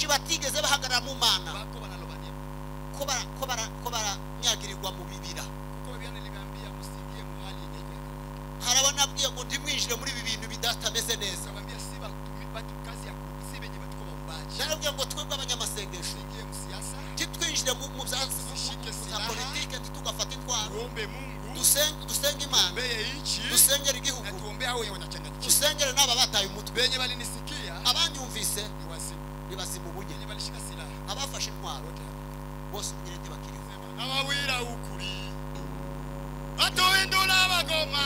Benshi batigeze bahagarara mu Mana bako banalobania ko baranyagirirwa mu bibira. Kuko byane libambia musingie mu hali yenye iko. Harabona abwiye ngo ndimwinjire muri ibi bintu bidatameze neza. Kabambia si batu kazi ya si benye batuko baumbaji. Narabwiye ngo twebwe abanyamasengesho tuingie mu siasa, titwinjire mu bya politike, ntitugafata intwaro. Tuombe Mungu, dusenge Imana, tuombee nchi, dusengere igihugu, na tuombee hao wenye wanachanganyikiwa, dusengere n'aba bataye umutwe. Benye balinisikia, abanyumvise ni wazimu, ni bazimu bunye, benye balishika silaha, abafashe intwaro bose ubunyene ntibakiriho. Abawira ukuri batuhindura abagoma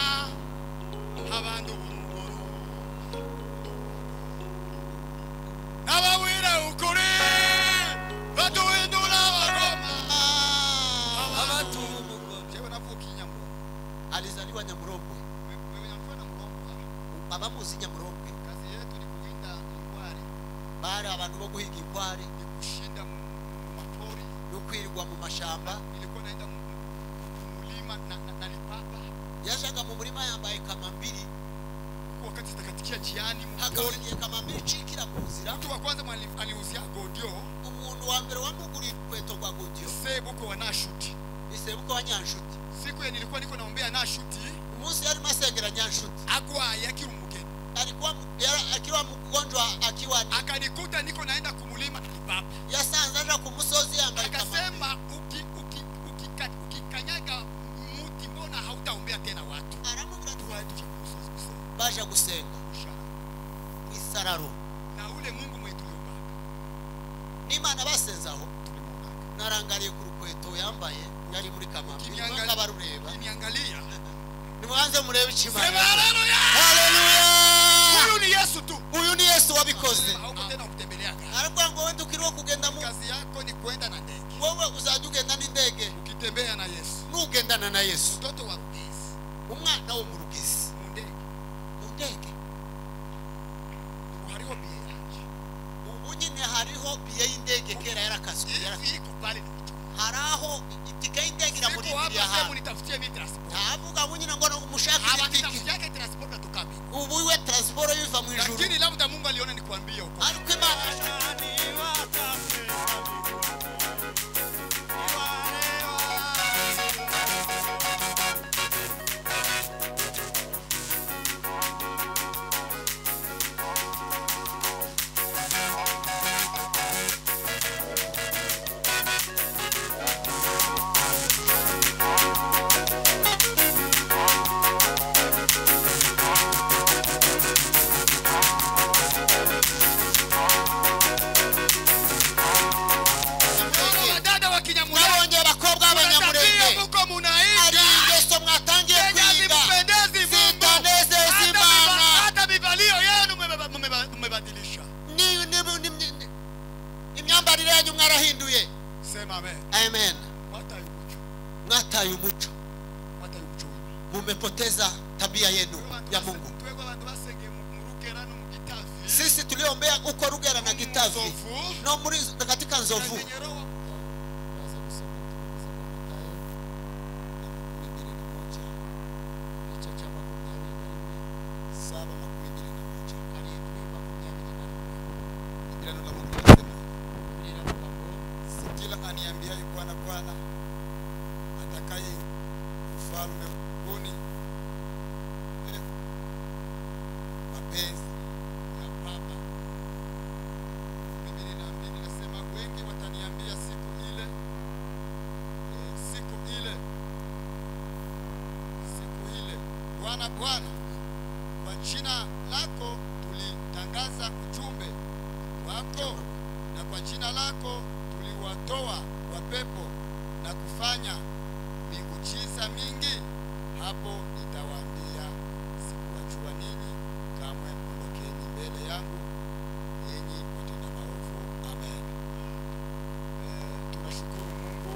abantu b'umugoro. Abawira ukuri batuhindura abagoma abantu b'umugoro. Jewe navukiye Nyamurombe. Alizaliwa Nyamurombe. Wewe nyamfana Murombe. Baba muzi Nyamurombe. Kazi yetu ni kuwinda inkware. Bari abantu bo guhiga inkware, ni kushinda mu mapori, no kwirirwa mu mashamba. Nilikuwa naenda mu mulima na lipapa. Yajaga mu murima yambaye kamambiri. Wakati zitakatikia njiani mu pori kamambiri cikira mu nzira. Mtu wa kwanza aliuzia godio. Umuntu wa mbere wamuguriye kweto kwa godio. Sebuko wa Nashuti. Ni sebuko wa Nyanshuti. Siku ya nilikuwa niko naombea Nashuti. Umunsi yari masengera Nyanshuti. Agwaye akiri umugeni. Alikuwa akiwa mgonjwa akiwa ni. Akanikuta niko naenda kumulima lipapa. Yasanze aja ku musozi yambaye kamambiri. Akasema ukikanyaga muti mbona hautaombea tena watu. Aramubwira ati baje gusenga mwisararo. Na ule Mungu mwetu tuliomba. N'Imana basenze aho narangariye ku rukweto yambaye yari muri kamambiri n'abarureba. Niangalia. Nimuanze murebe ikimana. Sema haleluya. Haleluya. Huyu ni Yesu tu. Uyu ni Yesu wabikoze. Hauko tena kutembelea. Aravuga ngo wende ukiriho kugenda mu kazi yako ni kwenda na ndege. Wowe uzajya ugenda n'indege. Ukitembea na Yesu. Nugendana na Yesu. Mtoto wa Rugezi. Umwana wo mu Rugezi. Mu ndege. Mu ndege. Ubu hariho biye yanje. Ubu nyine hariho biye y'indege kera yarakaswe. Iko pale ni mtu. Haraho itike y'indege iramurindiriye aha. Hapa nitafutie mimi transport. Avuga bunyine ngo umushaka itike. Yake transport natoka mimi. Ubu iwe transport yiva mu ijuru. Lakini labda Mungu aliona nikwambie huko. Ariko Imana Amen. Mwataye umuco. Mumepoteza tabia yenu ya Mungu. Sisi tuliombea uko Rugera na Gitavi, no muri katika Nzovu. Bwana, kwa jina lako tulitangaza ujumbe wako, na kwa jina lako tuliwatoa wapepo na kufanya miujiza mingi. Hapo nitawaambia, sikuwajua ninyi kamwe, ondokeni mbele yangu ninyi watenda maovu. Amen. Tunashukuru Mungu,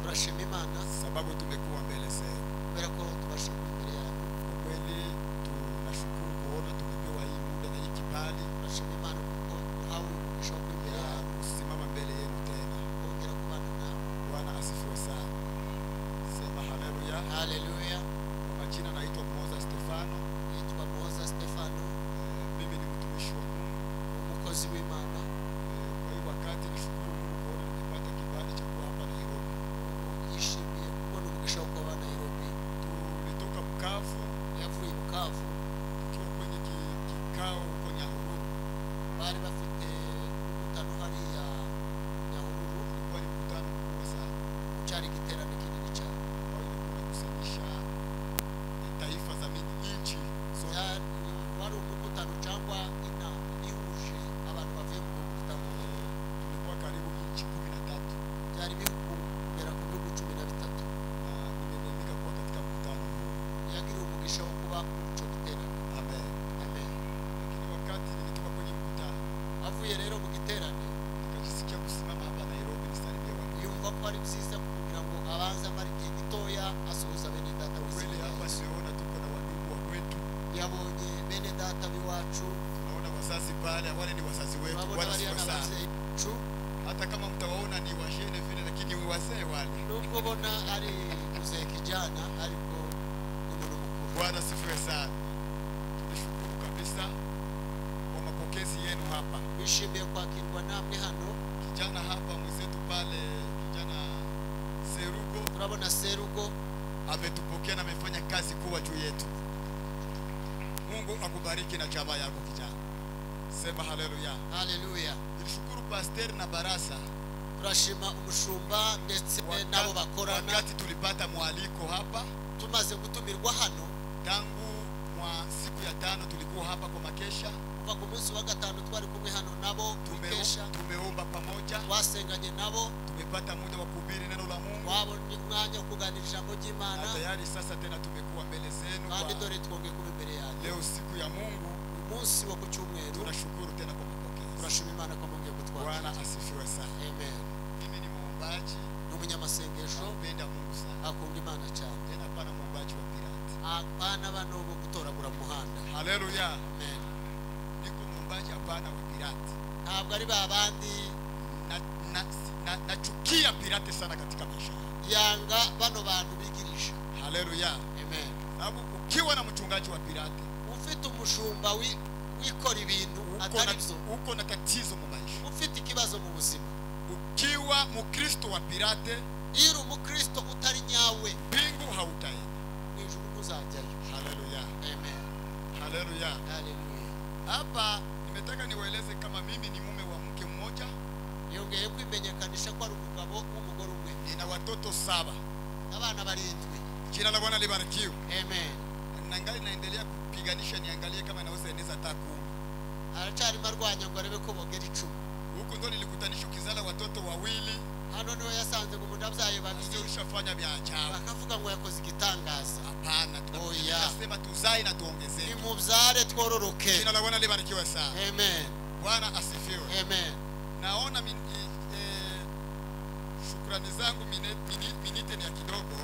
turashima Imana sababu tumekuwa mbele zenu. Kubera ko tubashimira imbere yanyu. Kwa kweli tunashukuru kuona tumepewa hii muda na hii kibali. Turashima Imana kuko duhawe umugisha wo imbere yanyu, kusimama mbele yenu tena, kongera kubana nawe. Bwana asifiwe sana. Sema haleluya. Haleluya. Kwa majina naitwa Moza Stefano. Naitwa Moza Stefano. Mimi ni mtumishi wa Mungu, umukozi w'Imana. Kwa Bari bafite umukutano hariya Nyahururu. Ilikuwa ni mkutano mkubwa sana. Cyari igiterane kinini cyane. Ambao ilikuwa inakusanyisha taifa za mingi nchi zote. Wari umukutano cyangwa inama ihuje abantu bavuye mu bihugu bitandukanye. Tulikuwa karibu nchi 13. Byari ibihugu kugera ku bihugu 13. Na nimeneemeka kuwa katika mkutano huu. Yagiriwe umugisha wo kuba muri ico giterane. Amen. Amen. Lakini wakati nilitoka kwenye mkutano, avuye rero mu giterane, nikajisikia kusimama hapa Nairobi nisalimie wandugu. Yumva ko ari byiza kugira ngo abanze amara igihe gitoya asuhuza bene data. Kweli hapa nimeona tuko na wandugu wa kwetu. Yabonye bene data biwacu. Tunaona wazazi pale, wale ni wazazi wetu. Bwana asifiwe sana. Hata kama mtawaona ni wajene vile, lakini ni wazee wale. Nubwo bona ari muzee kijana, ariko ni umuntu mukuru. Bwana asifiwe sana. Tunashukuru kabisa kwa mapokezi yenu hapa. Bishimiye kwakirwa namwe hano. Kijana hapa mwenzetu pale, kijana Serugo. Turabona Serugo ametupokea na amefanya kazi kubwa juu yetu. Mungu akubariki na jamaa yako kijana. Sema haleluya. Haleluya. Nilishukuru pastor na barasa. Turashima umushumba ndetse nabo bakorana. Wakati tulipata mwaliko hapa, tumaze gutumirwa hano tangu mwa siku ya 5 tulikuwa hapa kwa makesha. Kuva ku munsi wa 5 twari kumwe hano nabo tukesha. Tumeomba pamoja. Twasenganye nabo. Tumepata muda wa kuhubiri neno la Mungu. Twabonye umwanya wo kuganira ijambo ry'Imana. Na tayari sasa tena tumekuwa mbele zenu. Kandi dore twongeye kuba imbere yanyu. Leo siku ya Mungu, umunsi wa ku cyumweru. Tunashukuru tena kwa mapokezi. Turashima Imana ko mwongeye kutwakira. Bwana asifiwe sana. Amen. Mimi ni muombaji. Ni umunyamasengesho. Napenda Mungu sana. Akunda Imana cyane. Tena hapana muombaji wa pirati. Hapana bano bo gutoragura mu muhanda. Haleluya. Amen. Niko muombaji hapana wa pirati. Ntabwo ari babandi. Nachukia pirati sana katika maisha. Yanga bano bantu bigirisha. Haleluya. Amen. Sababu ukiwa na mchungaji wa pirati, ufite umushumba wikora ibintu atari byo, uko na tatizo mu maisha. Ufite ikibazo mu buzima. Ukiwa mukristo wa pirate, iyo umukristo utari nyawe, mbingu hautaenda. Mu ijuru ntuzajyayo. Haleluya. Amen. Haleluya. Haleluya. Hapa nimetaka niwaeleze kama mimi ni mume wa mke mmoja. Yongeye kwimenyekanisha ko ari umugabo w'umugore umwe. Nina watoto 7. Abana 7. Jina la Bwana libarikiwe. Amen. Nangali naendelea kupiganisha niangalie kama naweza eneza hata 10. Aracyari marwanya ngo arebe ko bogera 10. Huko ndo nilikutanisha ukizala watoto 2. Hano niwe yasanze ngo umuntu abyaye 2. Ulishafanya vya ajabu. Bakavuga ngo yakoze igitangaza. Hapana, tunasema tuzae na tuongezeke. Nimubyare twororoke. Jina la Bwana libarikiwe sana. Amen. Bwana asifiwe. Amen. Naona shukrani zangu minite ni ya kidogo.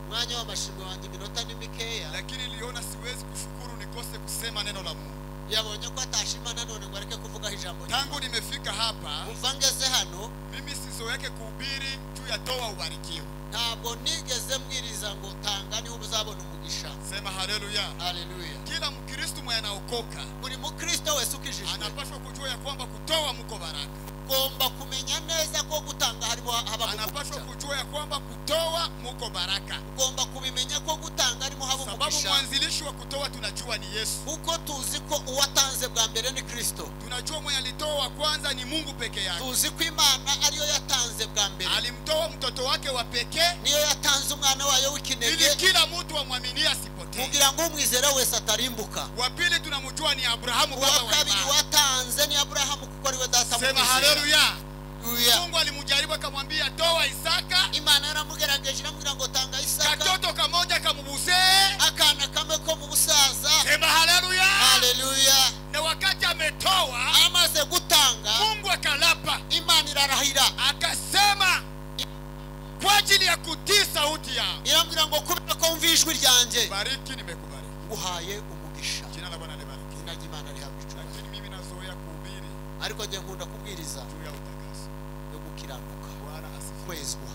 Mwanya wa mashimwe wanjye minota ni mikeya. Lakini niliona siwezi kushukuru nikose kusema neno la Mungu. Yabonye ko atashima nanone ngo areke kuvuga ijambo. Tangu nimefika hapa, kuva ngeze hano, mimi sizoyake kuhubiri juu ya toa ubarikiwe. Ntabwo nigeze mbwiriza ngo tanga niho uzabona umugisha. Sema haleluya. Haleluya. Kila Mkristo mwenye anaokoka, buri Mkristo wese ukijijwe, anapaswa kujua ya kwamba kutoa mko baraka. Ugomba kumenya neza ko gutanga harimo haba umugisha. Anapaswa kujua ya kwamba kutoa muko baraka. Ugomba kubimenya ko gutanga harimo haba umugisha. Sababu mwanzilishi wa kutoa tunajua ni Yesu. Kuko tuzi ko uwatanze bwa mbere ni Kristo. Tunajua mwenye alitoa wa kwanza ni Mungu peke yake. Tuzi ko Imana ariyo yatanze bwa mbere. Alimtoa mtoto wake wa pekee. Niyo yatanze umwana wayo w'ikinege. Ili kila mtu amwaminie asipotee. Kugira ngo umwizera wese atarimbuka. Wa pili tunamjua ni Abrahamu baba wa imani. Wa kabiri watanze ni Abrahamu kuko ariwe data. Sema haleluya. Mungu alimjaribu akamwambia toa Isaka. Imana yaramugerageje iramubwira ngo tanga Isaka. Katoto kamoja kamubusee. Akana kamwe ko mu busaza. Sema haleluya. Haleluya. Na wakati ametoa, amaze gutanga, Mungu akalapa. Imana irarahira. Akasema kwa ajili ya kutii sauti yangu. Irambwira ngo kubera ko wumva ijwi ryanjye. Bariki nimekubariki. Nguhaye umugisha. Jina la Bwana libariki. Izina ry'Imana rihabwe icyubahiro. Lakini mimi nazoea kuhubiri. Ariko nje nkunda kubwiriza juu ya utakaso. Yo gukiranuka. Bwana asifiwe. Kwezwa.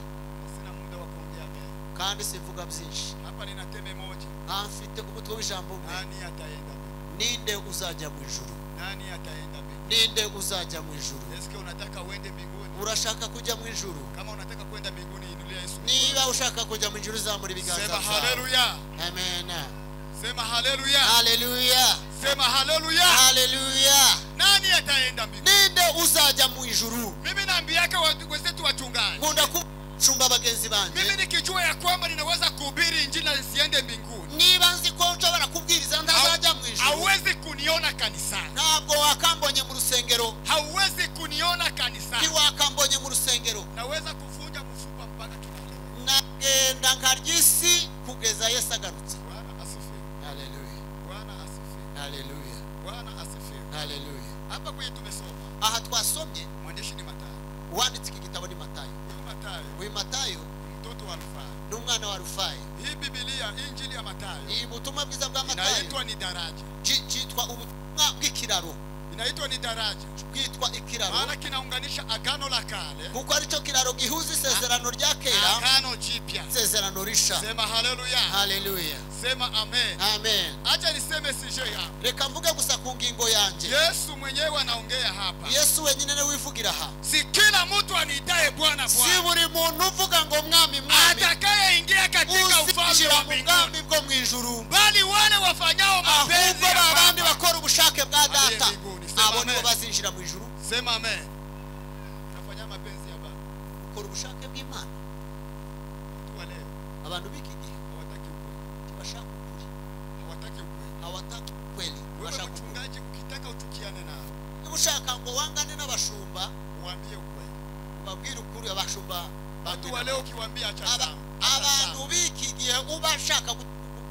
Sina muda wa kuongea mengi. Kandi simvuga byinshi. Hapa nina teme moja. Mfite umutwe w'ijambo umwe. Nani ataenda mbinguni? Ninde uzajya mu ijuru? Nani ataenda mbinguni? Ninde uzajya mu ijuru? Eske unataka uende mbinguni? Urashaka kujya mu ijuru? Kama unataka kwenda mbinguni inulia Yesu. Niba ushaka kujya mu ijuru zamura ibiganza Sema byawe. haleluya. Amen. Sema haleluya. Haleluya. Sema haleluya. Haleluya. Nani ataenda mbinguni? Ninde uzajya mu ijuru? Mimi naambiaka wenzetu wachungaji, nkunda kuchumba bagenzi banje, mimi nikijua ya kwamba ninaweza kuhubiri injili na nisiende mbinguni, niba nzi ko nshobora kubwiriza ntazajya mu ijuru, hauwezi kuniona kanisani. Ntabwo wakambonye mu rusengero. Hauwezi kuniona kanisani. Ntiwakambonye mu rusengero. Naweza kuvunja mfupa mpaka tunaelewa. Nagenda nkarya isi kugeza Yesu agarutse. Bwana asifiwe. Haleluya. Bwana asifiwe. Haleluya. Bwana asifiwe. Haleluya. Hapa kwenye tumesoma, aha twasomye, mwandishi ni Mathayo. Uwanditse iki gitabo ni Mathayo. Huyu Mathayo, uyu Mathayo mtoto wa Alfayo, ni umwana wa Alfayo. Hii Biblia, Injili ya Mathayo, iyi butumwa bwiza bwa Mathayo inaitwa ni daraja. Cyitwa ubutumwa bw'ikiraro. Inaitwa ni daraja. Bwitwa ikiraro. Maana kinaunganisha agano la kale, kuko aricyo kiraro gihuza isezerano rya kera, agano jipya, isezerano risha. Sema haleluya. Haleluya. Sema amen. Amen. Acha niseme sije yangu. Reka mvuge gusa ku ngingo yanje. Yesu mwenyewe anaongea hapa. Yesu wenyine niwe wivugira aha. Si kila mtu aniitaye Bwana Bwana, si buri muntu uvuga ngo mwami mwami, atakayeingia katika ufalme wa mbinguni, bwo mu ijuru, bali wale wafanyao mapenzi ya ahubwo babandi bakora ubushake bwa data, abo nibo Amen. bazinjira mu ijuru. Sema amen. Nafanya mapenzi ya Baba. Ukora ubushake bw'Imana. Watu wa leo, abantu b'iki gihe hawataki ukweli. Ntibashaka ukuri. Hawataki ukweli. Hawataki ukweli. Wewe Bashaka ukuri. mchungaji ukitaka uchukiane nao, Niba ushaka ngo wangane n'abashumba, uambie ukweli. ubabwire ukuri. Abashumba Watu wa leo ukiwaambia acha dhambi, abantu b'iki gihe ubashaka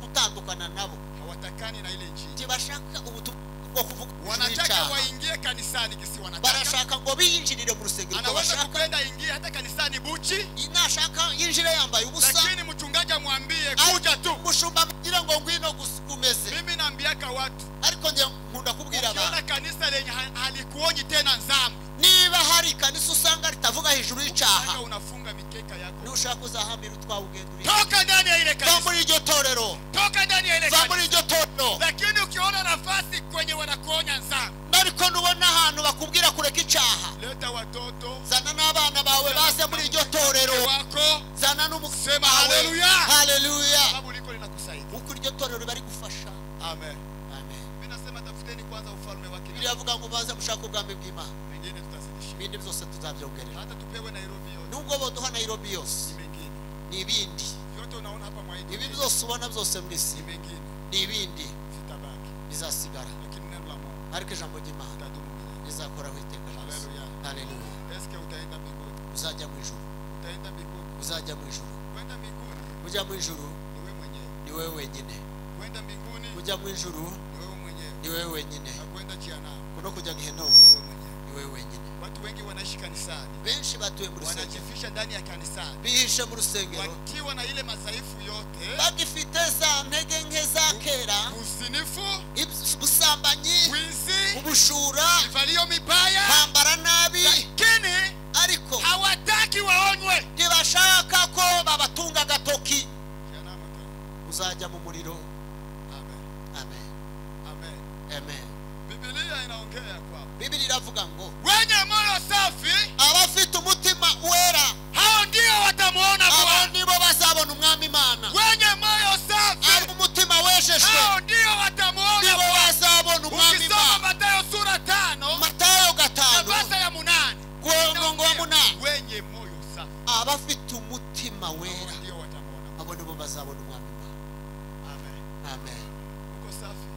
gutandukana nabo, hawatakani na ile injili. Ntibashaka ubutumwa bwo kuvuga, wanataka waingie kanisani kisi wanataka. Barashaka ngo biyinjirire mu rusengero. Anaweza kupenda ingie hata kanisani buchi, inashaka yinjire yambaye ubusa, lakini mchungaji amwambie kuja tu. Umushumba amubwire ngo ngwino gusikumeze. Mimi naambiaka watu, ariko nje nkunda kubwira abantu, ukiona kanisa lenye halikuonyi tena nzambi, niba hari kanisa usanga ritavuga hejuru y'icaha, unafunga mikeka yako, nushaka uzahambira utwawe ugenda uri. Toka ndani ya ile kanisa. Va muri iryo torero. Toka ndani ya ile Va kanisa. muri iryo torero. Lakini ukiona nafasi kwenye wanakuonya nzambi, ariko nubona ahantu bakubwira kureka icaha, leta watoto, zana n'abana bawe baze muri iryo torero wako, zana n'umugore. Sema haleluya. Haleluya. Sababu liko linakusaidia. Uko iryo torero bari gufasha. Amen. Amen. Mimi nasema tafuteni kwanza ufalme wake. Bibiliya ivuga ngo banze mushake ubwami bw'Imana, mengine tutazidisha. Ibindi byose tuzabyongerera. Hata tupewe Nairobi yote. Nubwo boduha Nairobi yose, mengine ni ibindi. Yote unaona hapa mwa hii. Ibi byose ubona byose mu isi, mengine ni ibindi. Vitabaki. Bizasigara. Lakini neno la Mungu, ariko ijambo ry'Imana litadumu milele. rizakoraho iteka ryose. Haleluya. Haleluya. Eske utaenda mbinguni? Uzajya mu ijuru. Utaenda mbinguni. Uzajya mu ijuru. Kwenda mbinguni. Ujya mu ijuru ni wewe mwenyewe. Ni wewe wenyine. Kwenda mbinguni. Ujya mu ijuru ni wewe mwenyewe. Ni wewe wenyine. Na kwenda jehanamu kuno kujya gehenomu ni wewe mwenyewe. Ni wewe wenyine. Watu wengi wanaishi kanisani, benshi batuye mu rusengero, wanajifisha ndani ya kanisani, bihishe mu rusengero, wakiwa na ile madhaifu yote, bagifite za ntege nke za kera, usinifu, ubusambanyi, wizi, ubushura, mivalio mibaya, kwambara nabi, lakini ariko hawataki waonywe, ntibashaka ko babatunga agatoki. Uzajya mu muriro. Amen. Amen. Amen. Amen. Biblia inaongea kwamba Biblia iravuga ngo wenye moyo safi, abafite umutima wera, hao ndio watamuona Bwana. Abo nibo bazabona umwami Imana. Wenye moyo safi, abo umutima wejejwe, hao ndio watamuona nibo Bwana. bazabona umwami Ukisoma Imana. Mathayo sura 5, Mathayo 5, nafasi ya 8, umurongo wa 8, wenye moyo safi, abafite umutima wera, ndio watamuona. Abo nibo bazabona umwami Imana. Amen. Amen. Uko safi,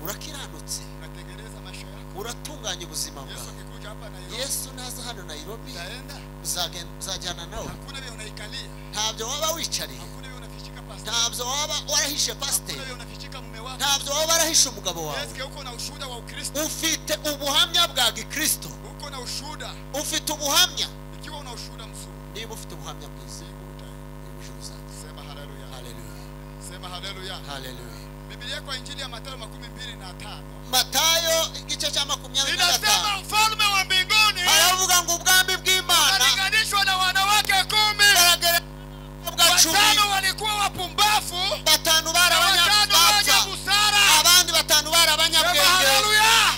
urakiranutse, unatengeneza maisha yako, uratunganya ubuzima Yesu bwawe. akikuja hapa Nairobi, Yesu naza hano Nairobi, utaenda, uzajyana nawe. Hakuna vile unaikalia, ntabyo waba wicariye, hakuna vile unafichika pastor, ntabyo waba warahishe pastor, hakuna vile unafichika mume wako, ntabyo waba warahishe umugabo wawe. Yesu uko na ushuhuda wa Ukristo, ufite ubuhamya bwa Gikristo, uko na ushuhuda, ufite ubuhamya. Ikiwa una ushuhuda mzuri, niba ufite ubuhamya bwiza, ijuru uzajya. Sema haleluya. Haleluya. Sema haleluya. Haleluya. Biblia kwa Injili ya Mathayo 25, Mathayo igice cha 25 inasema mfalme wa mbinguni aravuga ngo ubwami bw'Imana unalinganishwa na wanawake 10. Watano walikuwa wapumbavu, batanu bari abanyabwenge, busara, abandi batanu bari abanyabwenge. Haleluya.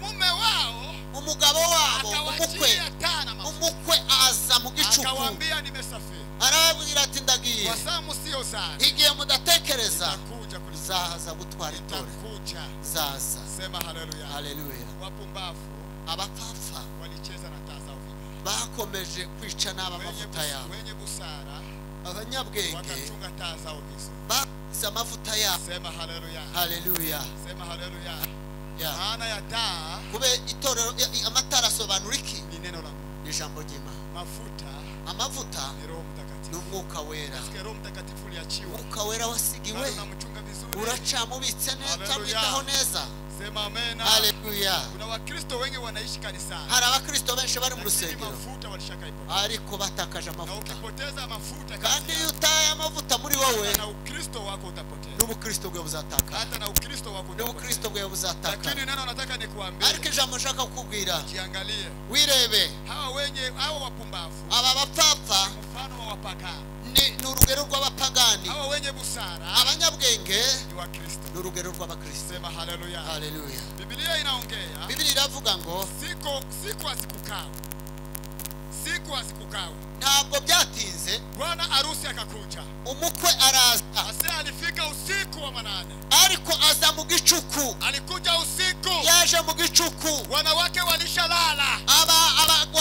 Mume wao, umugabo wabo, umukwe, umukwe aza mu gicuku, akawaambia nimesafiri, arababwira ati ndagiye, kwa saa msio sana, igihe mudatekereza Nzaza gutwara itorero. Nitakuja. Nzaza. Sema haleluya. Haleluya. Wapumbavu Abapfapfa walicheza na taa zao vibaya. bakomeje kwica nabi amavuta yabo. Wenye busara Abanyabwenge wakachunga taa zao vizuri. bazi amavuta yabo. Sema haleluya. Haleluya. Sema haleluya. Ya. Maana ya taa Kube itorero amatara asobanura iki? ni neno la Mungu. Ni ijambo ry'Imana. Mafuta Amavuta ni Roho Mtakatifu. ni umwuka wera. Sikia Roho Mtakatifu uliachiwa. Umwuka wera wasigiwe. Bado unamchunga vizuri. Uracamubitse neza, Haleluya. mwitaho neza. Sema amena. Haleluya. Kuna Wakristo wengi wanaishi kanisani. Hari abakristo benshi bari mu Lakini rusengero mafuta walishakaipoteza. ariko batakaje Na amavuta. ukipoteza mafuta Kandi iyo utaye amavuta muri wowe, na Ukristo wako utapotea. n'ubukristo bwawe buzatakara. Hata na Ukristo wako utapotea. N'ubukristo bwawe buzatakara. Lakini neno nataka nikuambie. Ariko ijambo nshaka kukubwira, Jiangalie. wirebe Hawa wenye hawa wapumbavu aba bapfapfa ni mfano wa wapagani. ni urugero rw'abapagani. Hawa wenye busara Abanyabwenge ni Wakristo. ni urugero rw'abakristo. Sema haleluya. Haleluya. Biblia inaongea Biblia iravuga ngo siku hazikukawa. Siku hazikukawa. ntabwo byatinze Bwana harusi akakuja. umukwe araza. Ase alifika usiku wa manane. Ariko aza mu gicuku. Alikuja usiku. Yaje mu gicuku. Wanawake walishalala.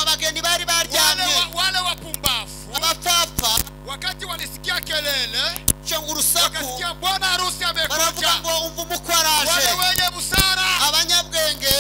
Abageni bari baryamye. Wale wapumbavu Abapfapfa wakati walisikia kelele, cyangwa urusaku, wakasikia bwana harusi amekuja. baravuga ngo umva umukwe araje. Wale wenye busara Abanyabwenge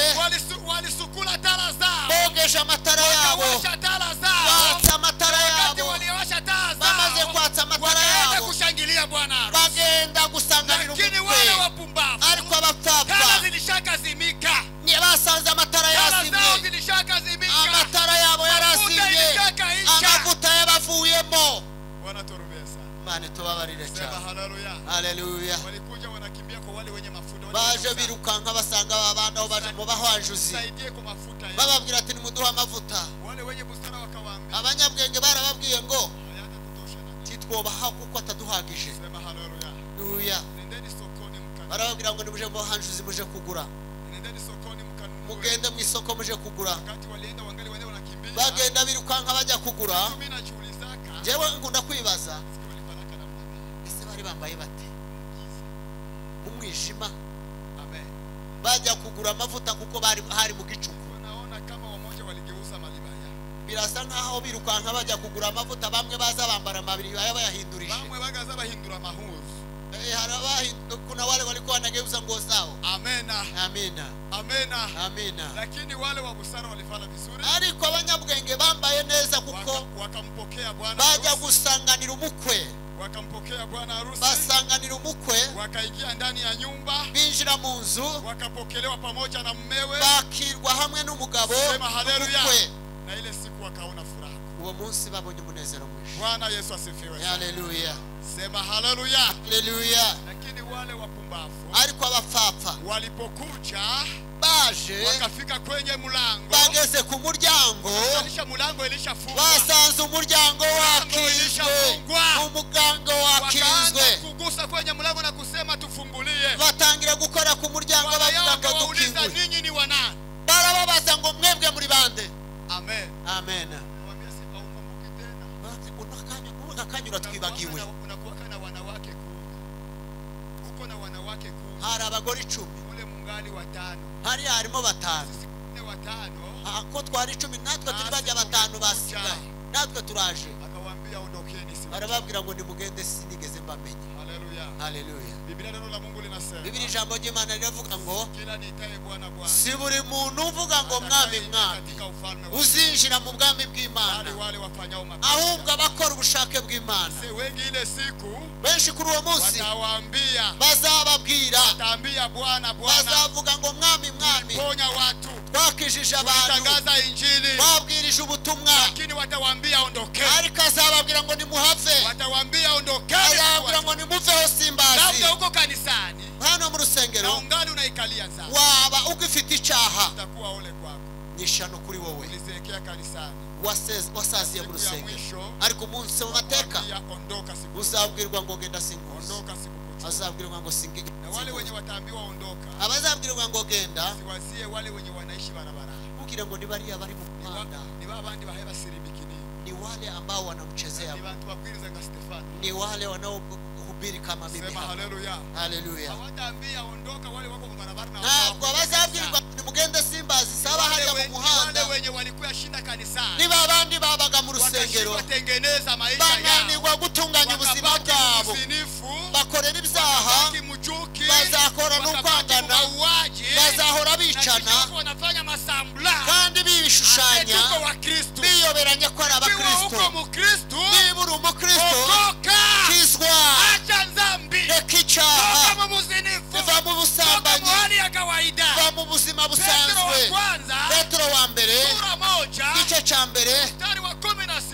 walisukula taa zao. bogeje amatara yabo. Wakawasha taa zao. Batsa amatara Wakati yabo. waliwasha taa zao, Bamaze kwatsa amatara wakaenda yabo, kushangilia bwana harusi. bagenda gusanganira Lakini wale umukwe. wapumbavu Ariko taa abapfapfa zilishakazimika. basanze amatara Taa zao yazimye. zilishakazimika. Amatara yabo Mafuta yarazimye. ilishakaisha. Amavuta yabavuyemo. Bwana tuhurumie sana. Imana itubabarire Sema cyane. haleluya. Haleluya. Walikuja wanakimbia kwa wale wenye mafuta. Wale Baje wenye busara. birukanka basanga abana aho baje mu bahwanjuzi, Saidie kwa mafuta yetu. bababwira ati nimuduhe amavuta. Wale wenye busara wakawaambia Abanyabwenge barababwiye ngo hayatakutosha na nini. titwobaha kuko ataduhagije. Sema haleluya. Haleluya. Nendeni sokoni mkanunue. Barababwira ngo nimuje mu bahwanjuzi muje kugura. Nendeni sokoni mkanunue. Mugende mu isoko muje kugura. Wakati walienda wangali wale wanakimbia. Bagenda birukanka bajya kugura. Mimi najiulizaka. Jewe ngunda kwibaza, Sikia walifanaka namna gani? ese bari bambaye bate mu mwijima? Amen. Bajya kugura amavuta kuko bari hari mu gicuku. Naona kama wamoja waligeuza malibaya. Birasa nkaho birukanka bajya kugura amavuta, bamwe baza bambara amabiri baya bayahindurije. Bamwe bagaza bahindura mahuzu. Kuna wale walikuwa wanageuza nguo zao. Amena. Amina. Amena. Amina. Lakini wale wa busara walifanya vizuri. Ariko abanyabwenge bambaye neza kuko wakampokea bwana bajya harusi. gusanganira umukwe. Wakampokea bwana harusi. Basanganira umukwe. Wakaingia ndani ya nyumba. Binjira mu nzu. Wakapokelewa pamoja na mumewe. Bakirwa hamwe n'umugabo. Sema haleluya. Umukwe. Na ile siku wakaona furaha. Uwo munsi babonye umunezero mwinshi. Bwana Yesu asifiwe. Haleluya. Sema haleluya. Haleluya. Lakini wale wapumbavu ariko abapfapfa walipokuja baje wakafika kwenye mlango, bageze ku muryango, alisha mlango ilishafungwa, basanze umuryango wakinzwe, ilishafungwa. Umuryango wakinzwe. Wakaanza kugusa kwenye mlango na kusema tufungulie. Batangira gukora ku muryango Bwana yao bavuga ngo akawauliza dukingure. ninyi ni wanani? Barababaza ngo mwebwe muri bande? Amen. Amen. Waambia si haukumbuki tena. Unakanyura twibagiwe. Unakuwa na wanawake 10. Uko na wanawake 10. Hari abagore 10. Ule mungali watano. Hari harimo batanu. Sisi watano. Ko twari 10 natwe turi bajya batanu basigaye. Natwe turaje. Akawaambia ondokeni si. Barababwira ngo nimugende sinigeze mbamenya. Haleluya. Haleluya. Biblia neno la Mungu linasema. Biblia ijambo ry'Imana riravuga ngo kila niitaye Bwana Bwana. Si buri muntu uvuga ngo mwami mwami uzinjira mu bwami bw'Imana, wale wale wafanyao mapenzi, ahubwo abakora ubushake bw'Imana. Se wengi ile siku benshi kuri uwo munsi watawaambia, bazababwira, wataambia Bwana Bwana, bazavuga ngo mwami mwami, ponya watu, twakijije abantu, tulitangaza injili, twabwirije ubutumwa, lakini watawaambia ondokeni. Ariko azababwira ngo nimuhave, watawaambia ondokeni, azababwira ngo nimuveho simbazi. Labda uko kanisani, hano mu rusengero, na ungali unaikalia sana, waba ugifite icyaha, utakuwa ole kwako, nishano kuri wowe. Ulizeekea kanisani, wasaziye mu rusengero, ariko umunsi mu mateka uzabwirwa ngo genda singuzi, azabwirwa ngo singige. Na wale wenye wataambiwa ondoka, abazabwirwa ngo genda, siwazie wale wenye wanaishi barabarani, kugira ngo ni bariya bari mu muhanda, ni babandi baheba siribikini, ni wale ambao wanamchezea, ni bantu babwiriza nga Stefano, ni wale wanaohubiri kuhubiri kama mimi. Sema haleluya. Haleluya. Hawataambia ondoka wale wako barabara na ntabwo bazabwirwa nimugende simbazi saba hariya mu muhanda. Wale wenye walikuwa shinda kanisani. Niba abandi babaga mu rusengero batengeneza maisha yao. Bananirwa gutunganya ubuzima bwabo. Bakorera ibyaha. Bazakora n'ukwangana. Bazahora bicana. Kandi bibishushanya. Biyoberanya ko ari abakristo. Niba uri umukristo, kizwa. Reka icyaha. Va mu busambanyi. Va mu buzima busanzwe. Petero wa mbere, igice cya mbere,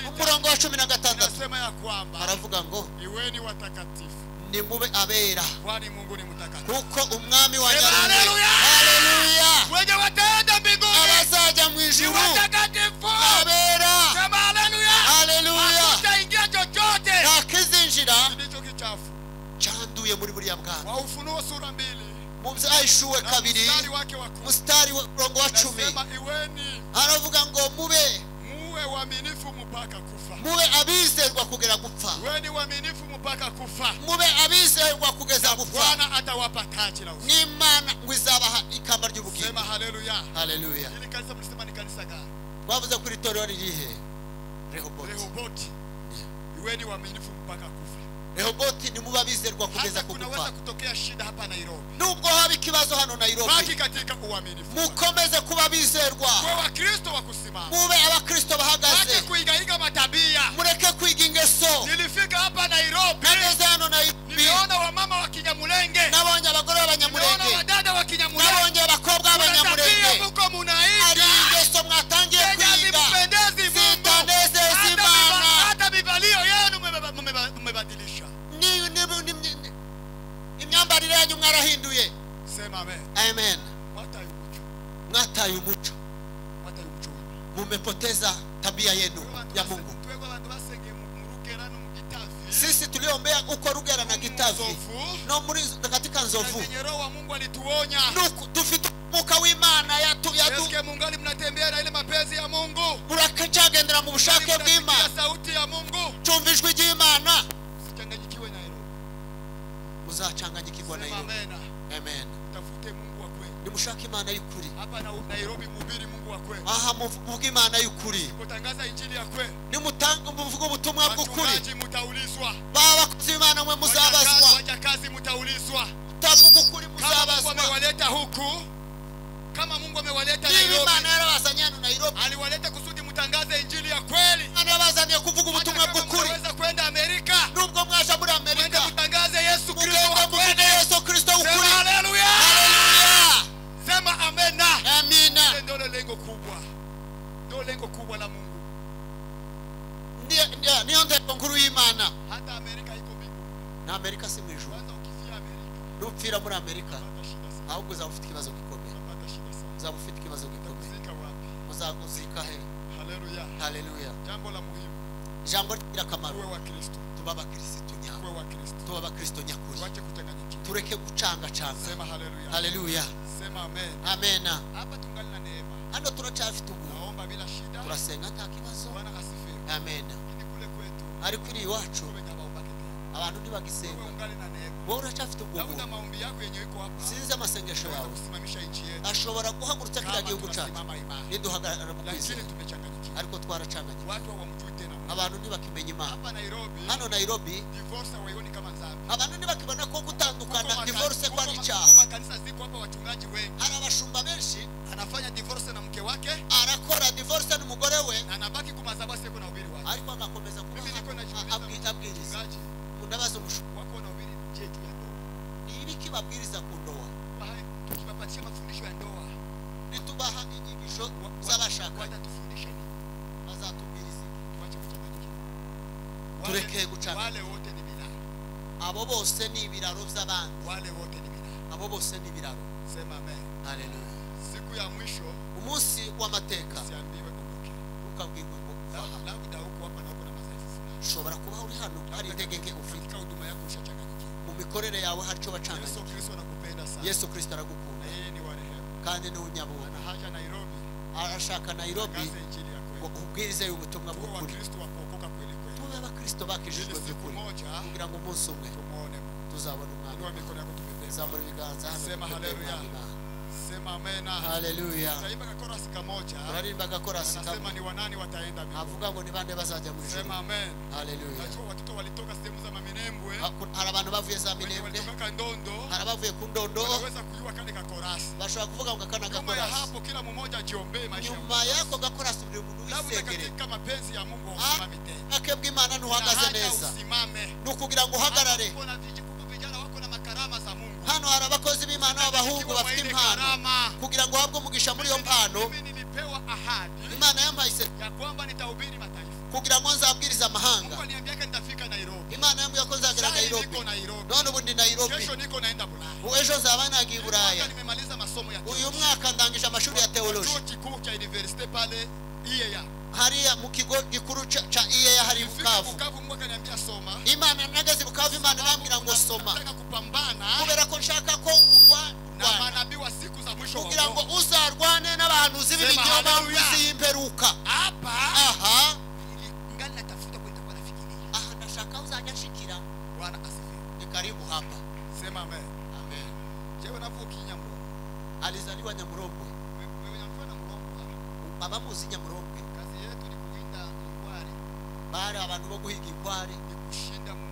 umurongo wa 16 aravuga ngo iweni watakatifu, nimube abera, kwani Mungu ni mtakatifu, kuko umwami wa nyarumwe. Haleluya. Wenye wataenda mbinguni, abazajya mu ijuru watakatifu, abera. Sema haleluya. Haleluya. Hakutaingia chochote, nta kizinjira kilicho kichafu cyanduye muri buriya bwami. Wa Ufunuo sura 2 mu Byahishuwe 2 mstari wa 10 aravuga ngo mube muwe waaminifu mpaka kufa. Muwe abizerwa kugera gupfa. Weni waaminifu mpaka kufa. Mube abizerwa kugeza gupfa. Bwana atawapa taji la uzima. N'Imana ngo izabaha ikamba ry'ubugingo. Sema haleluya. Haleluya. Ili kanisa mlisema ni kanisa gani? Bavuze kuri itorero ririhe? Rehoboti. Rehoboti. Iweni waaminifu mpaka kufa. Rehoboti ni muba abizerwa kugeza Hata gupfa. kunaweza kutokea shida hapa Nairobi. Nubwo haba ikibazo hano Nairobi, baki katika uaminifu. Mukomeze kuba abizerwa. Kwa Wakristo wa kusimama. Mube abakristo bahagaze. Mwache kuigaiga matabia. Mureke kwiga ingeso. Nilifika hapa Nairobi. Nageze hano Nairobi. Niliona wamama wa Kinyamulenge. Nabonye abagore b'Abanyamulenge. Niliona wadada wa Kinyamulenge. Nabonye abakobwa b'Abanyamulenge. Tabia muko munaiga. Ari ingeso mwatangiye kwiga. Zimpendezi Mungu. Zitanezeza Imana. Hata mivalio yenu mmebadilisha. Imyambarire yanyu mwarahinduye. Sema amen. Amen. Mwataye umuco. Mumepoteza tabia yenu ya Mungu. Sisi tuliombea uko Rugera na Gitavi, no muri katika Nzovu, dufite umwuka w'Imana yatu Eske mungali mnatembea na ile mapenzi ya Mungu. Murakacagendera mu bushake bw'Imana. Sauti ya Mungu. Tumva ijwi ry'Imana. Usichanganyikiwe Nairobi. Muzacanganyikirwa Nairobi. Amen. Tafute Mungu wa kweli. Nimushake Imana y'ukuri. Hapa na Nairobi mhubiri Mungu wa kweli. Aha muvuge Imana y'ukuri. Kutangaza injili ya kweli. Nimutanga muvuge ubutumwa bw'ukuri. Wachungaji mutaulizwa. Babakozi b'Imana mwe muzabazwa. Wajakazi mutaulizwa. Tavuga ukuri muzabazwa. Kama Mungu amewaleta huku, kama Mungu amewaleta Nairobi, Imana yarabazanye hano Nairobi. Aliwaleta kusudi mutangaze injili ya kweli. Imana yarabazanye kuvuga ubutumwa bw'ukuri. Mnaweza kwenda Amerika. Nubwo mwaje muri Amerika, mwende mutangaze Yesu Kristo wa kweli. Yesu Kristo ukuri. Haleluya. Haleluya. Sema amena. Amina. Ndio lengo kubwa. Ndio lengo kubwa la Mungu. Niyo ntego nkuru y'Imana. Hata Amerika iko mbinguni. Na Amerika si mu ijuru. Kwanza ukifia Amerika. Nupfira muri Amerika, ahubwo uzaba ufite ikibazo gikomeye. Uzaba ufite ikibazo gikomeye. Uzakuzika he? Haleluya. Haleluya. Jambo la muhimu. Jambo ry'akamaro. Tuwe wa Kristo. Tuba abakristo nyabo. Tuwe wa Kristo. Tuba abakristo nyakuri. Tuache kuchanganyikiwa. Tureke gucangacanga. Sema haleluya. Haleluya. Sema amen. Amena. Hapa tungali na neema. Hano turacyafite ubuntu. Naomba bila shida. Turasenga nta kibazo. Bwana asifiwe. Amena. Lakini kule kwetu. Ariko iri iwacu abantu ntibagisenga. Wowe uracyafite ubwo Labda buntu. maombi yako yenyewe iko hapa. Sinzi amasengesho yawe. Kusimamisha nchi yetu. Ashobora guhagurutsa kiriya gihugu cyacu. Niduhagarara mu kwizera. Lakini tumechanganyikiwa. Ariko twaracanganye. Watu hawamjui tena Mungu. Abantu ntibakimenya Imana. Hapa Nairobi. Hano Nairobi divorce hawaioni kama dhambi. Abantu ntibakibona ko gutandukana divorce ko ari icyaha. Kuko makanisa ziko hapa wachungaji wengi. Hari abashumba benshi anafanya divorce na mke wake, arakora divorce n'umugore we, na anabaki kumazaba seko na ubiri wake. Ariko agakomeza kuba Mimi niko najiuliza abwiriza. Ndabaza umushumba wako wanahubiri je juu ya ndoa? Ni ibiki babwiriza ku ndoa? Tukiwapatia mafundisho ya ndoa, nitubaha inyigisho z'abashakanye, watatufundisha nini? Bazatubwiriza iki? Tuache kuchanganyikiwa. Tureke gucana. Wale wote ni bilalo. Abo bose ni ibiraro by'abandi. Wale wote ni bilalo. Abo bose ni ibiraro. Sema amen. Haleluya. Siku ya mwisho, umunsi w'amateka, usiambiwe ondoke. Ukabwirwa ngo labda huko hapa na huko na madhaifu fulani. Ushobora kuba uri hano hari intege nke ufite. Katika huduma yako ushachanganyikiwa. Mu mikorere yawe hari icyo wacanganye. Yesu Kristo anakupenda sana. Yesu Kristo aragukunda. Na yeye ni wa rehema. Kandi ni unyabuntu. Ana haja Nairobi. Arashaka Nairobi. Tangaze injili ya kweli. Ubwirize ubutumwa Tuwe bw'ukuri. Wakristo wa kuokoka kweli kweli. Tube abakristo Abakristo bakijijwe by'ukuri kugira ngo umunsi umwe tuzabona umwami. Zamura ibiganza hano. Sema haleluya. Sema amena. Haleluya. Tutaimba kakorasi kamoja. Turirimba kakorasi kamwe. Nasema ni wanani wataenda mbinguni. Avuga ngo ni bande bazajya mu ijuru. Sema amen. Haleluya. Najua watoto walitoka sehemu za Minembwe. Hari abantu bavuye za Minembwe. Walitoka Ndondo. Hari abavuye ku Ndondo. Wanaweza kujua kale kakorasi. Bashobora kuvuga ngo akana Nyuma ya gakorasi. hapo kila mmoja ajiombee maisha. Nyuma yako gakorasi buri muntu Labda wisengere. katika mapenzi ya Mungu usimame tena. Ake bw'Imana ntuhagaze neza. Usimame. Nukugira ngo uhagarare. Kuna vijana wako na makarama za Mungu. Hano hari abakozi b'Imana b'abahungu bafite impano. Kugira ngo uhabwe umugisha muri iyo mpano. Mimi nilipewa ahadi. Imana yampaye ya kwamba nitahubiri mataifa. Kugira ngo nzabwiriza amahanga. Mungu aliniambia nitafika Nairobi. Imana yambwiye ko nzagera Nairobi. Niko Nairobi. None ubu ndi Nairobi. Kesho niko naenda Bulaya. Ejo nzaba nagiye i Buraya. Nimemaliza masomo ya Uyu mwaka ndangije amashuri ya theology. Chuo kikuu cha university pale IEA. Hariya mu kigo gikuru cha IEA hari Bukavu. Bukavu Mungu akaniambia soma. Imana nageze Bukavu Imana irambwira ngo soma. Nataka kupambana. Kubera ko nshaka ko na manabii wa siku za mwisho wa kugira ngo uzarwane n'abahanuzi b'ibinyoma mu isi y'imperuka. Hapa aha ngali natafuta kwenda kwa nafikiria. Aha ndashaka uzajya nshikira. Bwana asifiwe. Ni karibu hapa. Sema amen. Amen. Jewe navuka Nyamurombo. Alizaliwa Nyamurombo. Wewe nyamfana Murombo. Abamuzi Nyamurombo. Kazi yetu ni kuwinda inkware. Bari abantu bo guhiga inkware, ni kushinda mu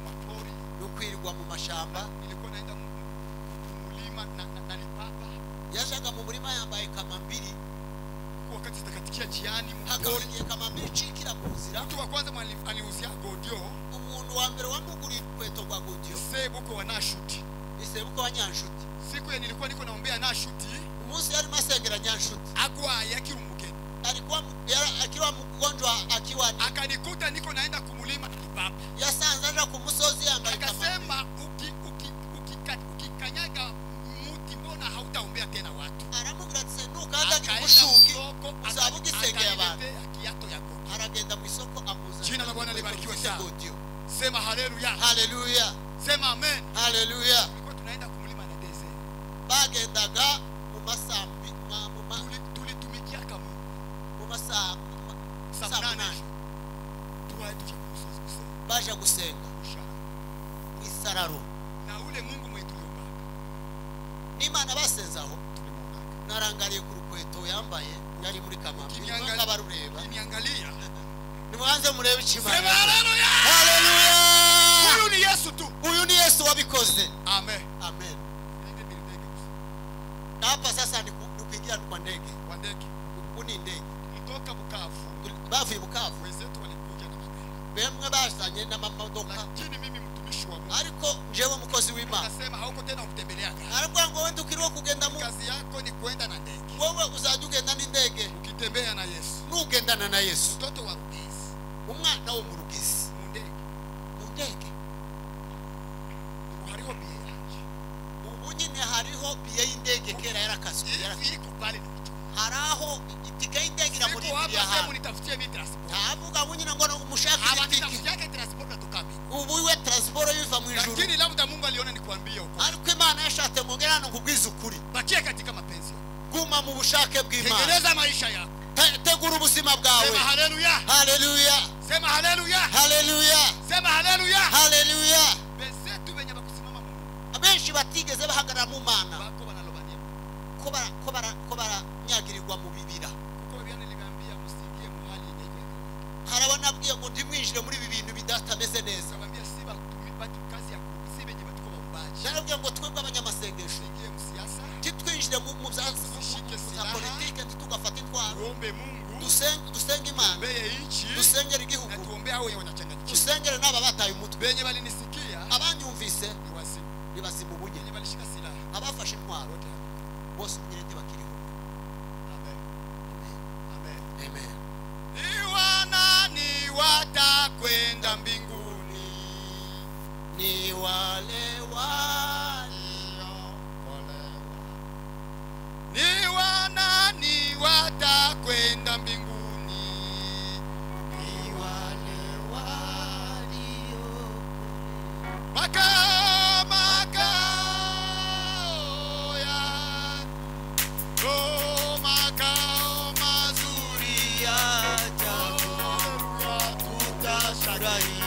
mapori, no kwirirwa mu mashamba. Nilikuwa naenda mu mulima na lipapa. Yajaga mu murima yambaye kamambiri. Wakati zitakatikia njiani mu pori. Hakagiye kamambiri cikira mu nzira. Mtu wa kwanza aliuzia godio. Umuntu wa mbere wamuguriye ikweto rwa godio. Sebuko wa Nashuti. Ni sebuko wa Nyanshuti. Siku ya nilikuwa niko naombea Nashuti. Umunsi yari masengera Nyanshuti. Agwaye akiri umugeni. Alikuwa akiwa mgonjwa akiwa ni akanikuta niko naenda kumulima lipapa. Yasanze aja ku musozi yambaye kamambiri. Akasema ukikanyaga muti mbona hautaombea tena watu. Aramubwira ati nukandagira umushuki uzaba ugisengeye abantu. Kiato ya godio. Aragenda mu isoko amuzanira. Jina la Bwana libarikiwe sana. Sema haleluya. Haleluya. Sema amen. Haleluya. Tulikuwa tunaenda kumulima na desert. Bagendaga mu masambi tulitumikia kama mu masaa 8 tuwaye tuja kumusozi gusenga. Baja gusenga mu isararo. Na ule Mungu mwe tuliomba. N'Imana basenzaho tulimuonaka. Narangariye ku rukweto yambaye yari muri kamambiri nkabarureba. Ukiniangalia. Nimuanze murebe ikimana. Sema haleluya. Haleluya. Huyu ni Yesu tu. Huyu ni Yesu wabikoze. Amen. Amen. Hapa sasa ni kuingia kwa ndege. Kwa ndege. Kuni ndege. Tulitoka Bukavu. Bavuye Bukavu. Wenzetu walikuja na magari. Bemwe bazanye n'amamodoka. Lakini mimi mtumishi wa Mungu. Ariko njewe mukozi w'Imana. Nasema hauko tena kutembelea gari. Aravuga ngo wende ukiriho kugenda mu kazi yako ni kwenda na ndege. Wewe uzajya ugenda n'indege. Ukitembea na Yesu. Nugendana na Yesu. Mtoto wa Rugezi. Umwana wo mu Rugezi. Mu ndege. Mu ndege. Hariho biye yanje. Ubu nyine hariho biye y'indege kera yarakaswe. Iko pale ni haraho itike y'indege iramurindiriye ahantu. Nitafutie mimi transport. Ntavuga ngo nyine ngo umushake itike. Yake transport natoka mimi. Ubu iwe transport yuva mu ijuru. Lakini labda Mungu aliona nikwambie huko. Ariko Imana yashatse ngo ngere hano nkubwize ukuri. Bakia katika mapenzi. Guma mu bushake bw'Imana. Tengeneza maisha yako. Tegura ubuzima bwawe. Sema haleluya. Haleluya. Sema haleluya. Haleluya. Sema haleluya. Haleluya. Benzetu benye bakusimama Mungu. Abenshi batigeze bahagarara mu Mana. Bako banalobania. Ko baranyagirirwa mu bibira. Kuko byane libambia musingie mu hali yenye iko. Harabona abwiye ngo ndimwinjire muri ibi bintu bidatameze neza. Abambia si batumi kazi ya si benye batuko baumbaji. Narabwiye ngo twebwe abanyamasengesho tuingie mu siasa. Titwinjire mu bya politike, ntitugafate intwaro. Tuombe Mungu. Dusenge Imana. Tuombee nchi. Dusengere igihugu. Na tuombee hao wenye wanachanganyikiwa. Dusengere n'aba bataye umutwe. Benye balinisikia. Abanyumvise ni wazimu. Ni bazimu bunye. Benye balishika silaha. Abafashe intwaro bose nyine ntibakiriho. Amen. Amen. Amen. Ni wanani watakwenda mbinguni? Ni wale waliokolewa. Ni wanani watakwenda mbinguni? Ni wale waliokolewa. Makao ya oh, makao mazuri ya ajabu tutafurahia.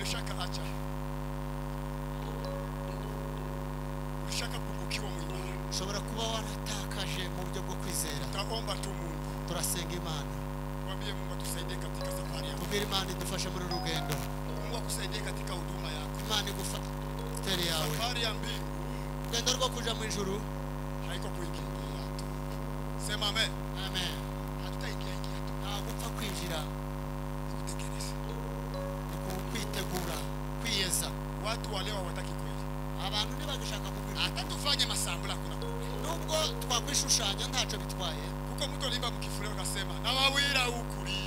Ulishaka acha, ulishaka pungukiwa mu imani, ushobora kuba waratakaje mu buryo bwo kwizera. Tutaomba tu Mungu, turasenga Imana, mwambie Mungu atusaidie katika safari yako. Tubwire Imana idufashe muri rugendo. Mungu akusaidie katika huduma yako. Imana igufashe yawe. Safari ya mbingu, urugendo rwo kuja mu ijuru haiko kuingia tu. Sema amen. Amen. Hatutaingia ingia tu. Ntabwo upfa kwinjira, kutekeleza, kwitegura, kwiyeza. Watu wale hawataki kweli. Abantu ntibagishaka kubwira. Hata tufanye masambula kuna problem. Nubwo twakwishushanya ntacyo bitwaye. Kuko mtu alimba mkifuleo akasema nawawira ukuri.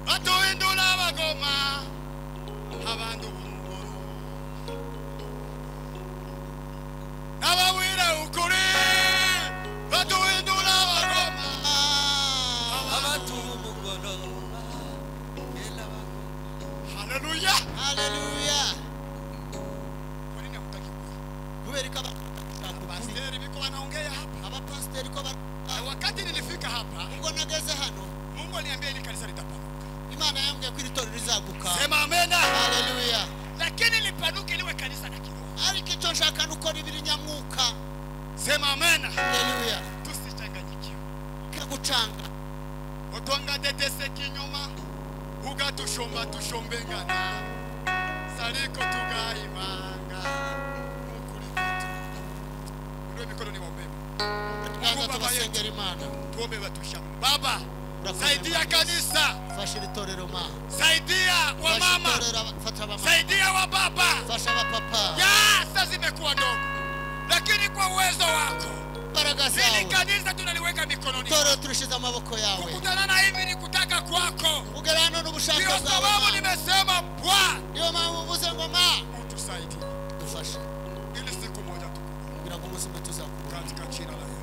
Batuhindura abagoma abantu b'umugoro. Nawawira ukuri batuhindura abagoma abantu b'umugoro. Haleluya. Haleluya. Kwa nini hamtaki kweli? Kubera ko abapasteri biko wanaongea hapa. Abapasteri ko wakati nilifika hapa, ubwo nageze hano, Mungu aliniambia ili kanisa litapanuka. Imana yambwiye ko iri torero rizaguka. Sema amena. Haleluya. Lakini lipanuke liwe kanisa la kiroho. Ariko icyo nshaka nuko ribiri nyamwuka. Sema amena. Haleluya. Tusichanganyikiwe. Kagucanga. Otwanga tetese kinyoma. Ugatushomba tushombengana. Saliko tugaimanga. Mukuri kwetu. Ndio mikono ni waombe. Tukaza tubasengera Imana. Tuombe batushamu. Baba, saidia kanisa. Fasha itorero ma. Saidia wa mama. Saidia wa baba. Fasha wa papa. Ya, sasa zimekuwa ndogo. Lakini kwa uwezo wako baraka zawe. Hili kanisa tunaliweka mikononi. Torero tulishiza amaboko yawe. Kukutana na hivi ni kutaka kwako. Kugerana n'ubushake bwawe. Ndio sababu nimesema Bwana. Ndio maana uvuze ngo ma. Utusaidie. Dufashe. Ili siku moja tukubone. Kugira ngo umunsi umwe tuzakubona. Katika jina la Yesu.